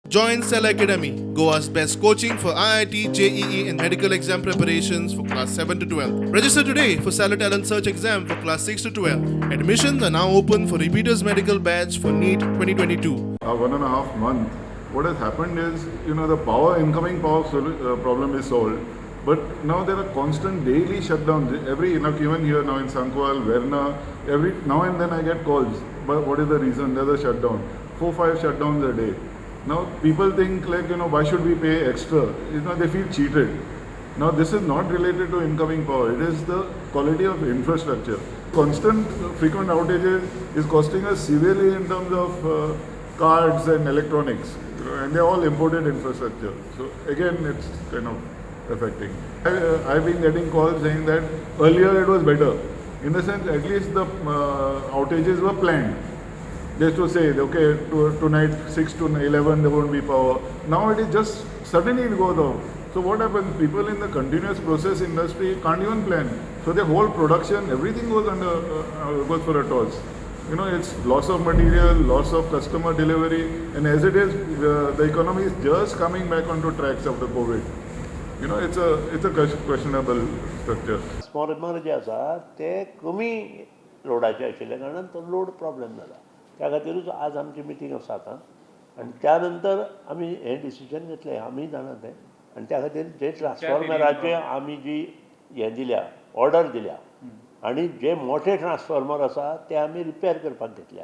Join Cell Academy, Goa's best coaching for IIT, JEE, and medical exam preparations for class 7 to 12. Register today for Stellar Talent Search exam for class 6 to 12. Admissions are now open for repeaters medical batch for NEET 2022. 1.5 month, what has happened is, the power, incoming power problem is solved. But now there are constant daily shutdowns. Every, even here now in Sancoale, Verna, every now and then I get calls. But what is the reason? There's a shutdown. Four, five shutdowns a day. Now people think like, why should we pay extra? They feel cheated. Now this is not related to incoming power. It is the quality of infrastructure. Constant frequent outages is costing us severely in terms of cards and electronics, and they're all imported infrastructure. So again, it's kind of affecting. I've been getting calls saying that earlier it was better. In the sense, at least the outages were planned. Just to say, okay, tonight 6 to 11 there won't be power. Now it is just suddenly it goes off. So what happens? People in the continuous process industry can't even plan. So the whole production, everything goes for a toss. It's loss of material, loss of customer delivery, and as it is, the economy is just coming back onto tracks after COVID. It's a questionable structure. Transformer जे आसा ते कमी लोडाचे आशिल्ल्या कारणान तो load problem जाला. त्या खातीरूच आज आमची मिटींग आसा आतां आनी त्या नंतर आमी हें डिसिजन घेतलें. आमी जाणा तें आनी त्या खातीर जे ट्रान्सफॉर्मराचे आमी जी हें दिल्या, ऑर्डर दिल्या आनी जे मोठे ट्रान्सफॉर्मर आसा ते आमी रिपेर करपाक घेतल्या.